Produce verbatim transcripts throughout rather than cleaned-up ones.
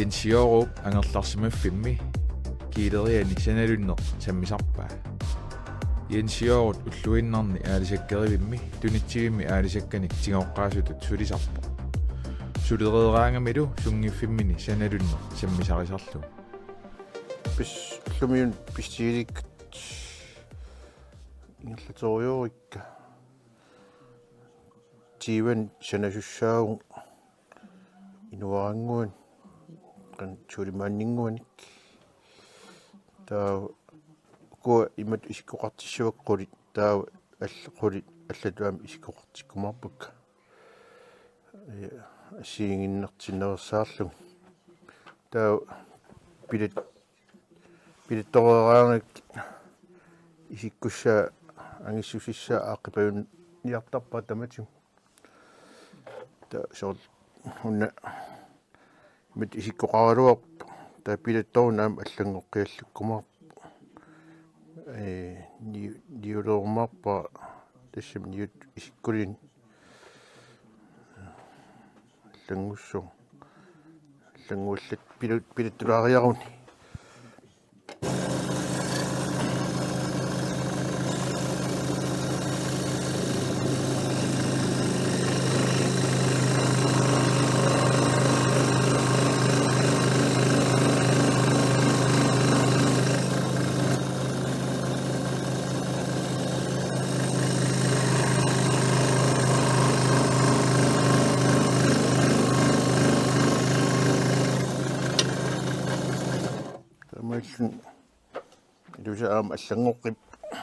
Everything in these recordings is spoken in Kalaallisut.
Jens Joorup angerlarsimaffimmi kiileriani sanalunneq sammisarpaa. Jens Joorut ulluinnarni aalisakkerivimmi tunitsivimmi aalisakkanik tigoqqaasutut sulisarpoq. Sulereeraangamilu sunngiffimmini sanalunneq sammisarisarlugu. Pis-, ullumikkut pissusilikkat ingerlaterujoorikka. Tiivan sanasussaavugut inuarannguanik, qanoq, Sulimaanninnguanik. Taava ukua imatut isikkoqartissavagut qulit, taava all-, qulit allatut aamma isikkoqartikkumaarpakka. Ee, assigiinnginnertinneqassaarlugu. Taava pilat-, pilattoreeraangakkit isikkussaa angissusissaa aaqqipajunniartarpaat tamatigut. Taava soorlu una imatut isikkoqaraluarpoq. Taava pilattoruna aamma allanngoqqiallakkumaarpoq. Ee, ni-, niulerumaarpara tassami niut isikkuliini. Allanngussaaq. Allannguallat pilat-, pilattulaariaruni. Taamaalilluni ilusa aamma allanngoqqippoq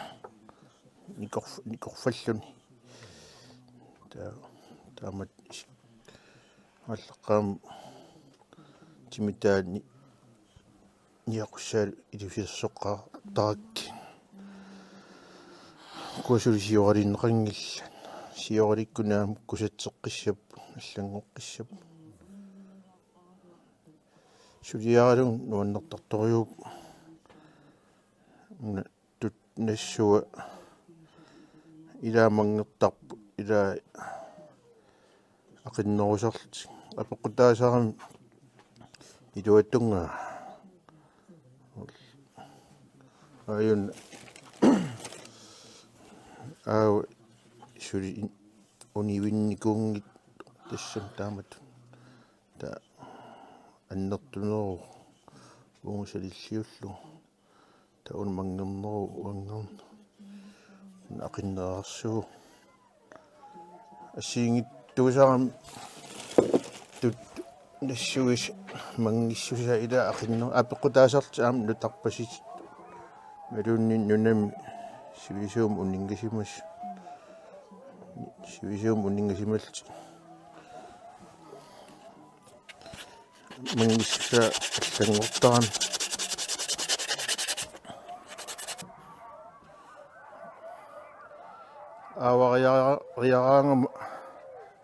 nikorf-, nikorfalluni. Taa-, taamatut is-, aallaqqaammut timitaani niaqussaalu ilusilersoqqaartarakkit. Ukua suli sioralinneqanngillat. Sioralikkut aamma kusatseqqissapput, allanngoqqissapput. Suliaralugu nuannertartorujuuvoq. Una tut-, nassua ilaa manngertarput, ilaa aqinnerusarlutik. Apeqqutaasarami iluatungaa. Aajuna aap suli in-, univinnikuunngitsoq tassami taamatut. Taava annertuneruvoq uunga salilliullugu. Taava una manngerneruvoq uanngaanniit. Una aqinnerarsuuvoq. Assigiinngitsuusarami tut-, nassuisa manngissusaa ilaa aqinner-, apeqqutaasarlutik aamma nutarpasitit. Imaluunniit nunami sivisuumik uninngasimasut. Sivisuumik uninngasimallutik. Manngissusaa allanngortarami. Aavariara-, riaraangama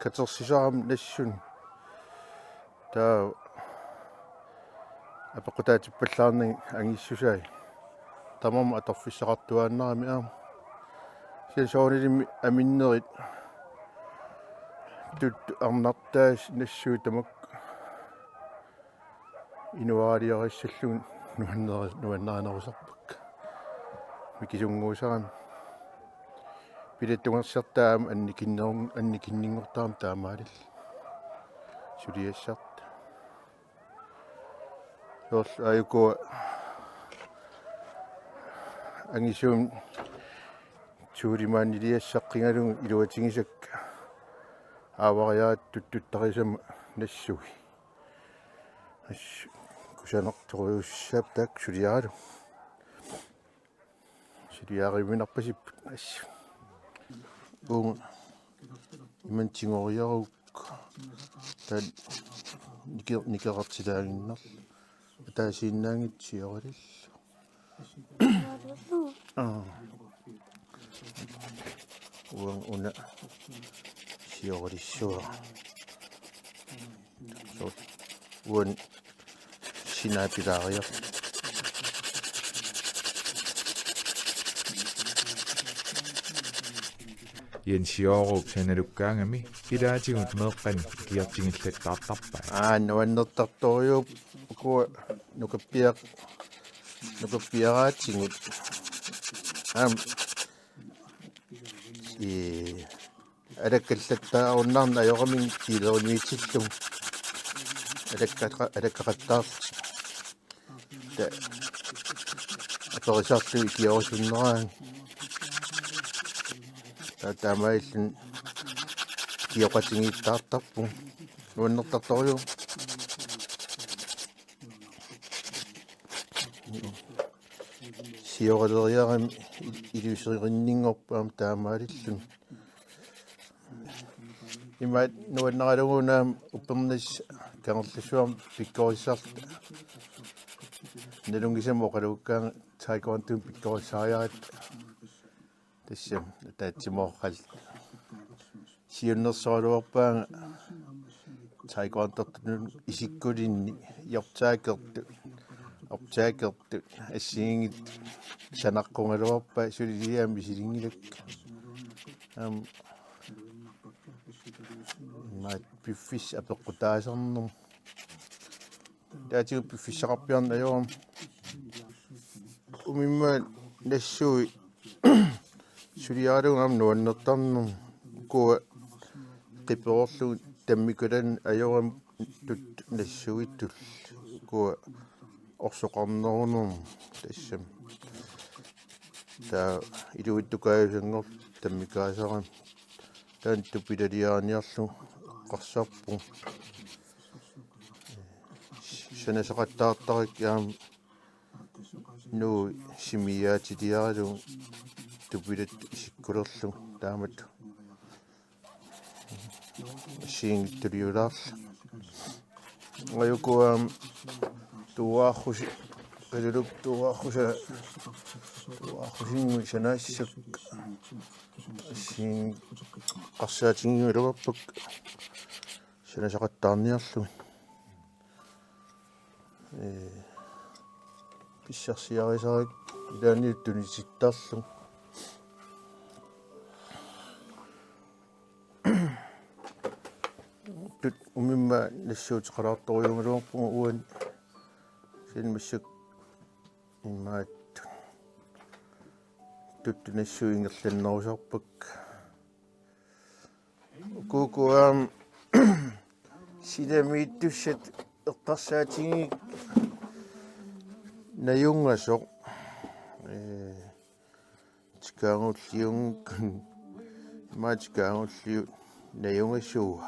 katersisarami nassuni. Taava apeqqutaatippallaarnagit angissusai. Tamarmik atorfissaqartuaannarami aamma. Kisianni soorunalimi aminnerit tuttut arnartaasa nassuit tamakku inuaraliarissallugu nuanneri-, nuannarinerusarpakka. Mikisunnguusarami. Pilattungersartaa aamma annikinnerun-, annikinninngortarami taamaalilluni. Suliassartaa. Soorlu aajuku angisuumik Sulimaanniliassaqqigalugu iluatigisakka aavariaratut tuttarisamut nassui. Assut kusanartorujussuussapput taakku suliaralugu. Suliariuminarpasipput assut. Uunga imannak tigoriarukku. Taanna nike-, nikerartilaaginnarlugu. Ataasiinnaanngitsoq sioralillugu. Aa. Uanga una sioralissuara. Soorlu uani sinaapilaariarluni. Jens Joorup sanalukkaangami ilaatigut meeqqanik ikiortigillattaartarpai. Aa, nuannertartorujuuvoq. Uku nukappiaq-, nukappiaraatigut. Aamma, ii, alakkallattaarunnaarneq ajoramik kiileriniitillugu. Alakkaqa-, alakkaqattaarlutik. Ta-, aperisarlugit ikiorusunneraat. Ta-, taamaalilluni ikioqatigiittaartarpugut. Nuannertartorujuk. Sioraleriarami il-, iluserinninngorpoq aamma taamaalilluni. Imaattoq nuannaralugu una Upernavimmi Kangerlussuarmi pikkorissarluta. Nalunngisamik oqalukkaanga taekwondomik pikkorissariaqarpara. Tassami ataatsimoorluta. Siunnersoraluarpaanga taekwondortunut isikkulinni optagertut, optagertut assigiinngitsut sanaqqugaluarpaat, suli aamma misilinngilakkit. Aamma imaattoq piffissaq apeqqutaasarnermut. Taatigut piffissaqarpiarneq ajorami. Umimmaat nassui suliaralugu aamma nuannertarnermut, ukua qiperorlugit tammikulaannaq ajoramik tut-, nassuitut ukua orsoqarnerunermut tassami. Taava iluitsukaajussanngorlutik tammikaasarami. Taanna tupilaliarniarlugu eqqarsarpugut. Sanasaqattaartarakkit aamma Nuup simiaatiliaralugu tupilattut isikkulerlugu taamatut assigiinngitsuliulaarlugit. Ajuku aamma tuuarrusi, qalulup tuuarrusa, tuuarrusinnguit sanaassakka assigiinngitsut eqqarsaatigigaluarpakka sanasaqattaarniarlugit. Ee, pissarsiarisarakkit ilaanni tunitittarlugit. Tut umimmaat nassuuteqalaartorujuugaluarpugut uani. Kisianni massakkut imaattoq tuttut nassuit ingerlannerusarpakka. Ukuuku aamma silamiittussat eqqarsaatigigakkit najungasoq. Ee, tikaagulliunngikkuni, imaattoq tikaagulliup najungasua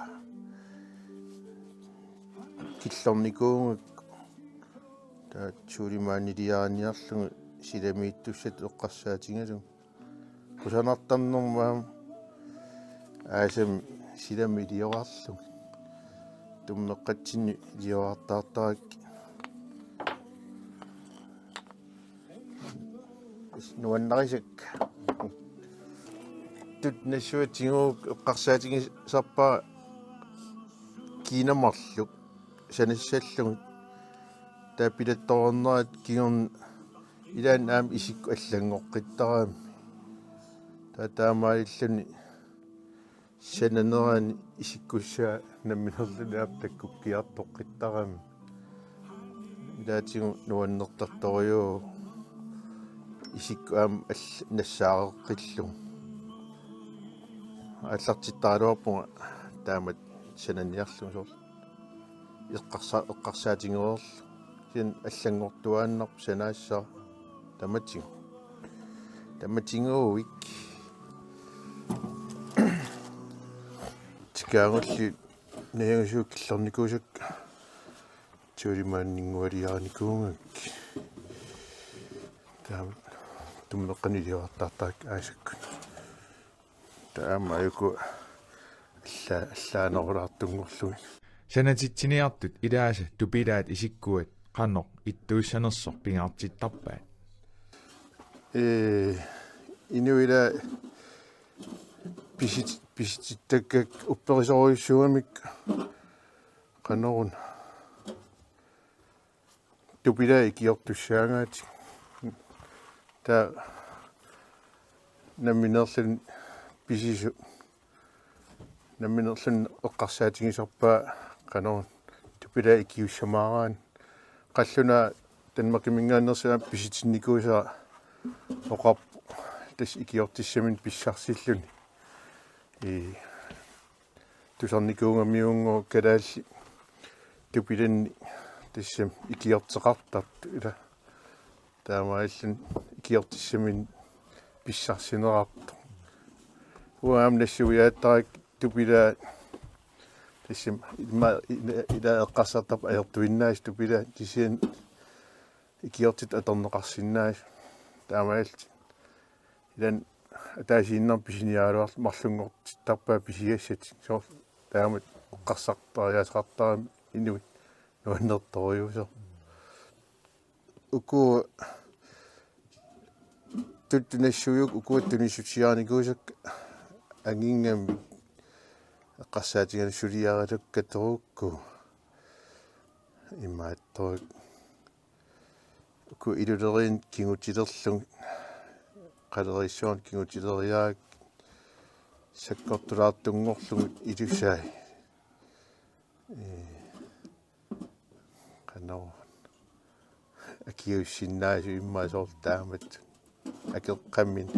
killornikuugakku, taava tuulimaanniliarniarlugu silamiittussat eqqarsaatigalugu. Kusanartarnermut aamma aasami silami iliorarlugit. Tummeqqatsinni iliorartaartarakkit. Nuannarisakka. Tut nassuatigut eqqarsaatigisarpara kiinaq marluk sanassallugit. Taava pilattoornerat kingorna ilaanni aamma isikkoq allanngoqqittarami. Taava taamaalilluni sananerani isikkussaa nammineerluni aamma takkukkiartoqqittarami. Ilaatigut nuannertartorujuuvoq isikkoq aamma all-, nassaareqqillugu. Aallartittaraluarpunga taamatut sananiarlugu soorlu. Eqqarsa-, eqqarsaatigereerlugu. Kisianni allanngortuaannarpoq sanaassara tamatigut. Tamatiguuik. Tikaagulliit najugasuat killornikuusakka tuulimaanninngualiarinikuugakkit. Taava tummeqqanik iliorartaartarakkit aasakkut. Taava aamma ajuku alla-, allaanerulaartunngorlugit. Sanatitsiniartut ilaasa tupilaat isikkuat qanoq ittuussanersoq pingaartittarpaat? Ee, inuit ilaat pisit-, pisitittakka upperisorujussuugamikku qanoruna. Tupilaat ikiortussaagaat. Taava nammineerluni pisisut. Nammineerluni eqqarsaatigisarpaat qanoruna tupilaat ikiussamaaraanni. qallunaat Danmarkiminngaanneersut aamma pisitinnikuusara oqarpoq tassa ikiortissaminnut pissarsilluni. Ii, tusarnikuugamiuunngooq kalaallit tupilannik tassami ikiorteqartartut, ila taamaalilluni ikiortissaminnut pissarsinerartoq. Uanga aamma nassuiaattarakkit tupilaat tassami ima ila, ila eqqarsartarput ajortuinnaasut tupilaat, kisianni ikiortitut atorneqarsinnaasut. Taamaalillutik ilaanni ataasiinnarmik pisiniaraluarlutik marlunngortittarpaat pisiassatik. Soorlu taamatut eqqarsartariaaseqartarami inuit nuannertorujuusoq. Uku tuttut nassuiuk uku tunissutiginikuusakka anginngamik eqqarsaatigalugu suliaralukkatorukku imaattoq. Uku iluleriinni kingutilerlugit, qaleriissuarni kingutileriarakku, sakkortulaartunngorlugit ilusai. Ee, qanoq akiuussinnaasut immaqa soorlu taamatut akeqqamminnik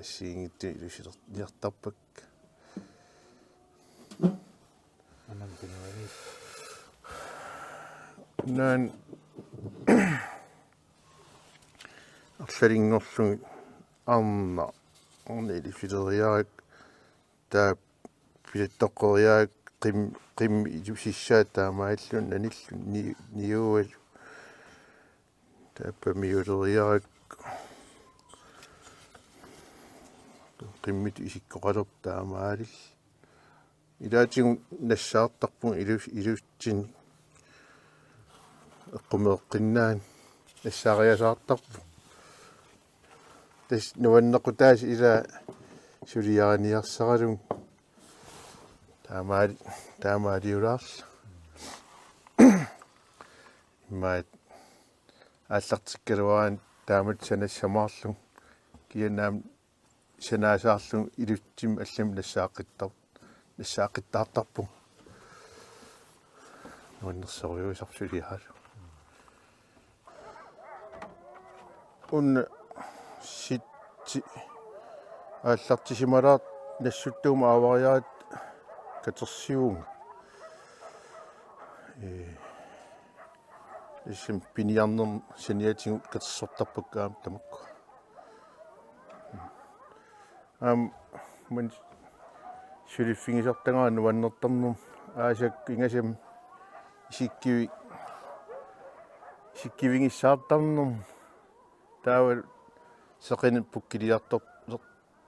assigiinngitsut ilusilerniartarpakka. Anam tunuani. Naan arlalinngorlugit arnaq, arnaq ilusileriarakku, taava pilattoqqeriarakku qim-, qimmit ilusissaat taamaalilluni nanilluni ni-, niualu. Taava pamiuleriarakku qimmitut isikkoqalerpoq taamaalilluni. Ilaatigut nassaartarpunga ilus-, ilutsinnut eqqumeeqqinnaanni nassaariasaartarpunga. Tassa nuannequtaasut ila suliariniarsaralugu. Taamaal-, taamaaliulaarlunga. Imaat aallartikkaluaraanni taamatut sanassamaarlugu. Kisianni aamma sanaasaarlugu ilutsimik allamik nassaaqittar-, nassaaqittartarpunga. Nuannersorujuusarpoq suliaralugu. Una sitti aallartisimalaartoq Nassuttuumut aavariaratta katersivunga. Ee, tassami piniarnermi saniatigut katersortarpakka aamma tamakku. Aamma maani suliffigisartagara nuannertarnermut, aasakkut ingasammik isikkivi-, isikkivigissaartarnermut, taava seqineq pukkiliartor-,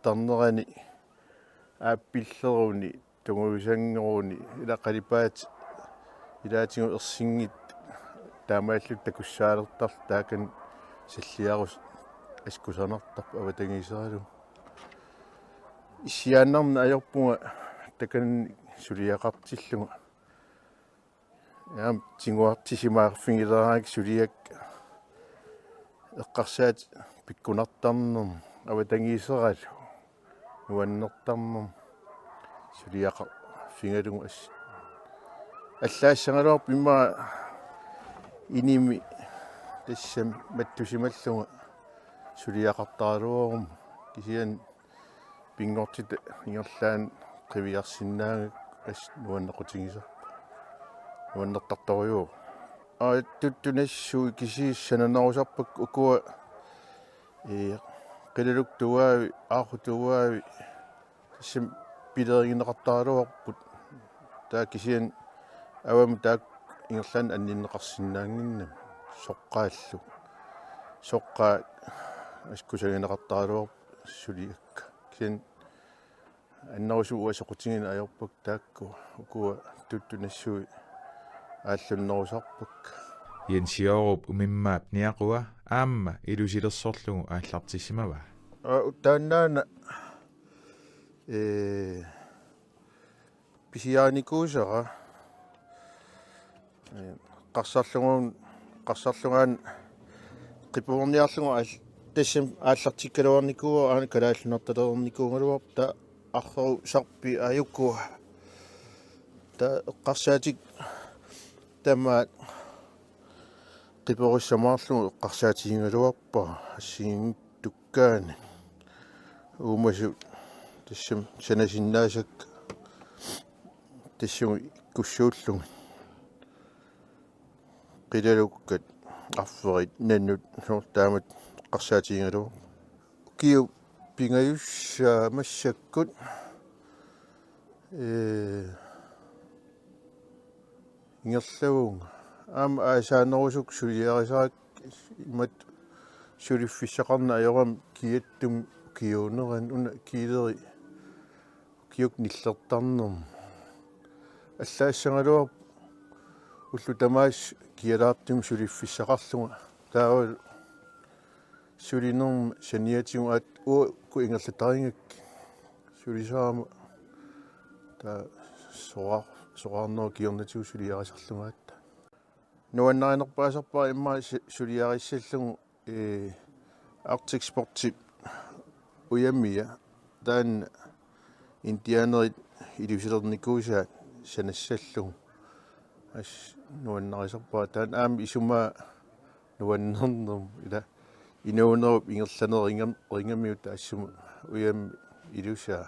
-tarnerani aappilleruni, tungujusanngoruni, ila qalipaatit ilaatigut ersinngitsut taamaalillutik takussaalertarlutik, taakani salliarusut askusanartarput avatangiiseralugu. Issiaannarneq ajorpunga takanani suliaqartillunga. Aamma tiguartissimaarfigileraangakkit suliakka eqqarsaatit pikkunartarnermut, avatangiiseralu nuannertarnermut suliaqarfigalugu as-, allaassagaluarpoq immaqa inimi tassami mattusimallunga suliaqartaraluaruma, kisianni pinngortitaq ingerlaannaq qiviarsinnaagakku assut nuannequtigisarpoq. Nuannertartorujuuvoq. Aa, tuttut nassuit kisiisa sananerusarpakka ukua, ee, qilaluktuaavi, aarrutuaavi, tassami pilerigineqartaraluarput. Taava kisianni avamut taakku ingerlaannaq anninneqarsinnaannginnami, soqqaallu. Soqqaat assut kusagineqartaraluarput suliakka. Kisianni annerusumik uanga soqutigineq ajorpakka taakku, ukua tuttut nassuit aallunnerusarpakka. Jens Jørup umimmaap niaqua aamma ilusilersorlugu aallartissimavaa. Aa, taannaana, ee, pisiarinikuusara, ee, qarsarlugu, qarsarlugu aana qipuerniarlugu aal-, tassami aallartikkaluarnikuuara, aana kalaallinartalernikuugaluarpoq, taava arferusarpiaajuku. Taava eqqarsaatikka Tamaat qiperissamaarlugu eqqarsaatigigaluarpara assigiinngitsup tukkaani. Uumasut tassami sanasinnaasakka tassunga ikkussuullugit. Qilalukkat, arferit, nannut soorlu taamak eqqarsaatigigaluarpara. Ukiut pingajussaat massakkut, ee, ingerlavunga. Aamma aasaanerusukkut suliarisara imatut suliffissaqarneq ajorami kiattumi ukiuunerani, una kiileri ukiukkut nillertarnermi. Allaassagaluarpoq ullut tamaasa kialaartumik suliffissaqarlunga. Taava sulinerma saniatigut aat uagut ingerlatarigakkit. Sulisarama taava soqar-, soqarnerup kingornatigut suliarisarlunga aatsaat. Nuannarinerpaasarpara immaqa su-, suliarissallugu, ee, Arctic Sportsip ujamia, taanna indianerit ilusilernikuusaat sanassallugu. Assut nuannarisarpara, taanna aamma isumaa nuannernermut, ila inuunerup ingerlanerigam-, -rigamiuk taassuma ujammi ilusaa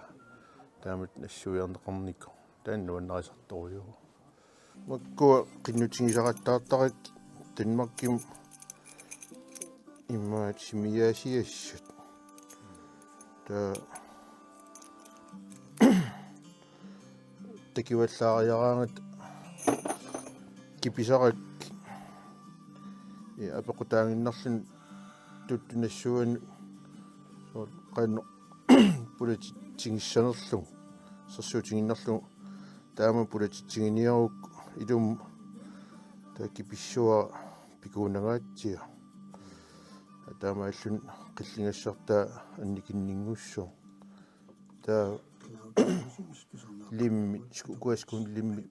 taamatut nassuiarneqarnikoq. Taanna nuannarisartorujuuvoq. Makkua qinnutigisaqattaartarakkit Danmarkimi imaat simiaasiassat. Taava takivallaariaraangata kipisarakkit. Ee, apeqqutaaginnarluni tuttunassuanut soorlu qanoq pulatitsigissanerlugu, sersuutigiinnarlugu, taama pulatitsiginiarukku ilumut taava kipissavara pikuunangaatsiaq. Taamaalilluni qilligassartaa annikinninngussaaq. Taava limmit, sku-, ukuaskuun limmit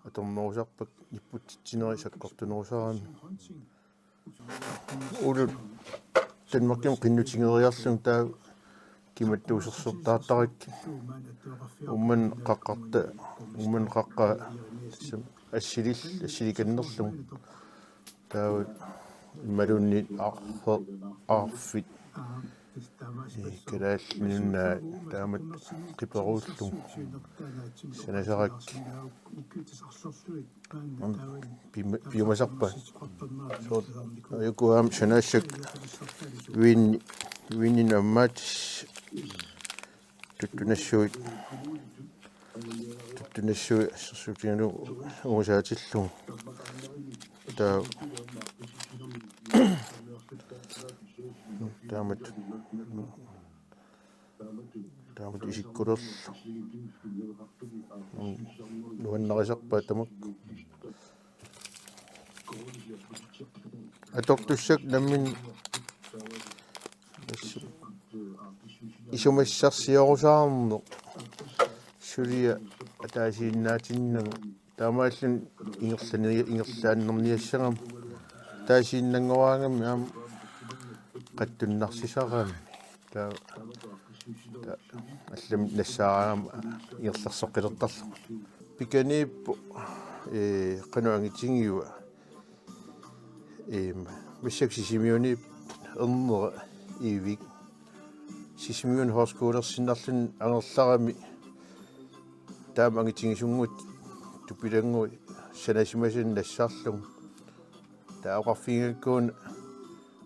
atornerusarpakka nipputsitsinerit sakkortunerusarami. Ullut Danmarkimi qinnutigeriarlugit taava kimattuusersortaartarakkit. Uummannaq qaqqarta, Uummannaq qaqqaa assilil-, assilikannerlugu. Taava imaluunniit arfe-, arfit, ee, Kalaallit Nunaat taamatut qiperuullugu sanasarakkit. Pima-, piumasarpaat. Soorlu ajoqquaam sanaassakka Wien-, Wieninut ammaatissaat tuttunassuit, tuttunassuit assersuutigalugu ungusaatillugu. Taava taamatut, taamatut isikkulerlugu. Nuannarisarpaat tamakku. Atortussakka nammineq isumassarsiorusaarneq suliaq ataasiinnaatinnagu. Taamaalluni ingerlani-, ingerlaannarniassagami. Ataasiinnanngoraangami aamma qatsunnarsisarami. Taava, taava allamik nassaaraangama ingerlasoqqilertarlugu. Pikaniippoq, ee, qanoq angitigiva. Eem, massakkut Sisimiuniippoq ernera Iivik. Sisimiuni højskolersinnarluni angerlarami taama angitigisunnguuttut tupilannguit sanasimasannik nassarlugu. Taava oqarfigigakku una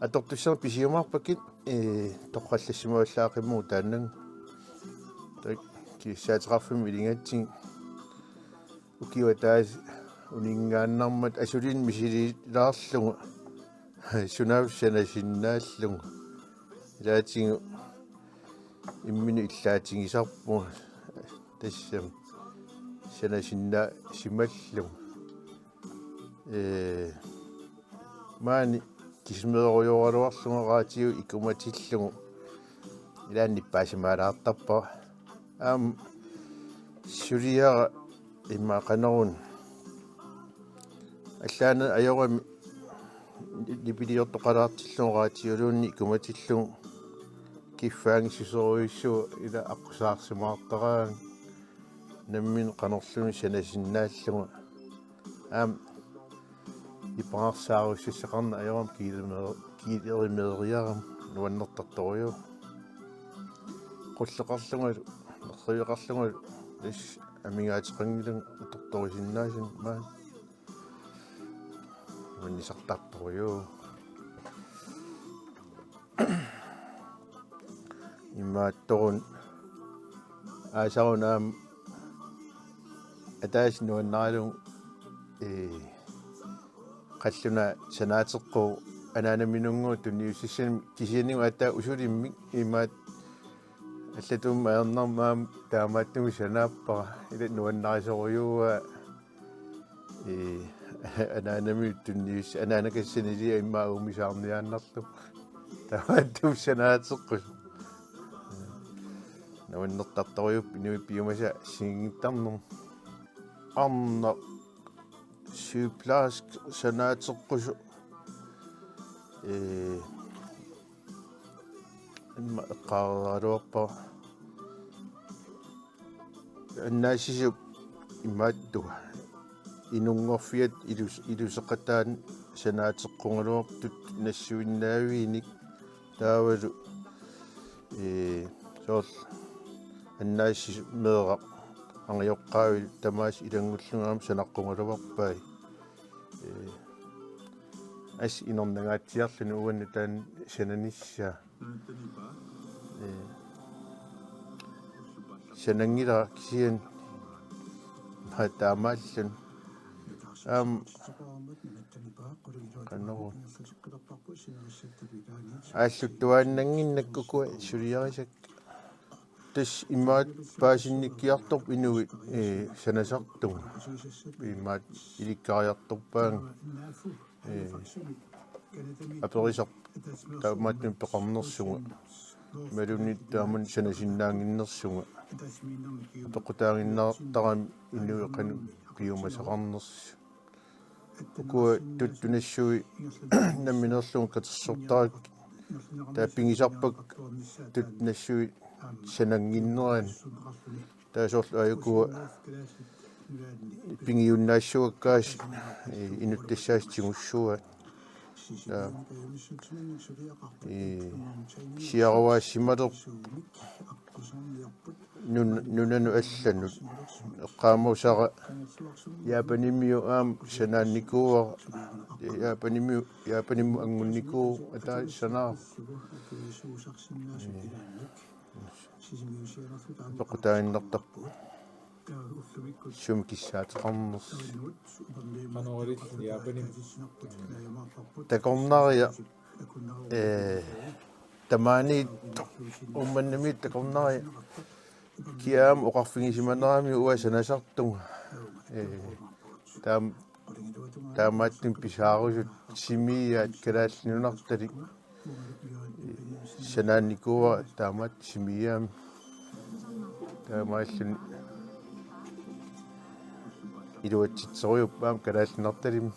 atortussat pisiumaarpakkit, ee, torrallassimavallaaqimmagu taanna. Taava kissaateqarfimmik iligatsigit ukiup ataaseq uninngaannarmat asulinnut misililaarlugu sunaaffa sanasinnaallugu. Ilaatigut imminut illaatigisarpunga tassami sanasinnaasimallugu. Ee, maani kismeerujoraluarlunga radiu ikumatillugu ilaanni paasimaalaartarpara. Aamma suliara immaqa qanoruna. Allaanerit ajorami nipiliortoqalaartillugu radiuluunniit ikumatillugu kiffaanngissuserujussuuvoq ila aqqusaarsimaartaraangat nammineq qanorluunniit sanasinnaallugu. Aamma ipaarsaarussassaqarneq ajorami kiilemeer-, kiilerimeeriarami nuannertartorujuuvoq. Qulleqarlungalu, nerriveqarlungalu, tassa amigaateqanngilanga utertorusinnaasumik maani. Nuannisartartorujuuvoq. Imaattoruna aasaruna aamma ataaseq nuannaralugu, ee, qallunaat sanaateqquuvoq anaanaminnguaq tunniussissanik, kisianni aatsaat usulimmik imaattoq allatut ajornarmat aamma taamaattumik sanaappara, ila nuannarisorujuuaa. Ee, anaanamiut tunniussat, anaanakassanik ilia immaqa uumisaarniaannarlugu. Taamaattumik sanaateqqusoq. Nuannertartorujuupput inuit piumasaat assigiinngittarnermut. Arnaq sygeplejerske sanaateqqusoq. Ee, immaqa eqqaareeraluarpara. Annaassisup imaattuq inunngorfiata ilus-, iluseqataani sanaateqqugaluartut nassuinnaaviinik taavalu, ee, soorlu annaassisup meeraq angajoqqaavilu tamaasa ilanngullugit aamma sanaqqugaluarpai. Ee, assut inernangaatsiarluni uannut taanna sananissaa. Ee, sananngilara kisianni ma taamaalluni. Aamma qanoruna. Aalluttuaannannginnakku ukua suliarisakka. Tassa imaattoq paasinnikkiartorpoq inuit, ee, sanasartunga. Imaattoq ilikkariartorpaannga. Ee, aperisarput taamaattumik peqarnersunga. Imaluunniit taamani sanasinnaannginnersunga. Apeqqutaaginnartarami inuit qanoq piumasaqarnersut. Ukua tuttup nassui nammineerlunga katersortarakkit. Taava pigisarpakka tuttup nassui sanannginnerani. Taava soorlu aajukua pigiunnaassuakkaasi, ee, inuttassaasi tigussuaa. Taava, ee, siaruaassimalerpoq nun-, nunanut allanut. Eqqaamasara Japanimiu aamma sanaannikuuara. Japanimiu, Japanimut anngunnikuuvoq ataaseq sanaaraq. Ee. Apeqqutaaginnartarpoq sumi kissaateqarnersoq. Qanoq iliorluni Japanimi? Takornariaq, ee, tamaaniittoq Uummannamiittoq takornariaq. Kia aamma oqarfigisimanerami uanga sanasartunga. Ee, taam-, taamaattumik pisaarusuttoq simiaat Kalaallit Nunaartalik. Sanaannikuuara taamaattoq simiaammi. Taamaalluni iluatsitsorujuupput aamma Kalaallit Nunaartalimmi.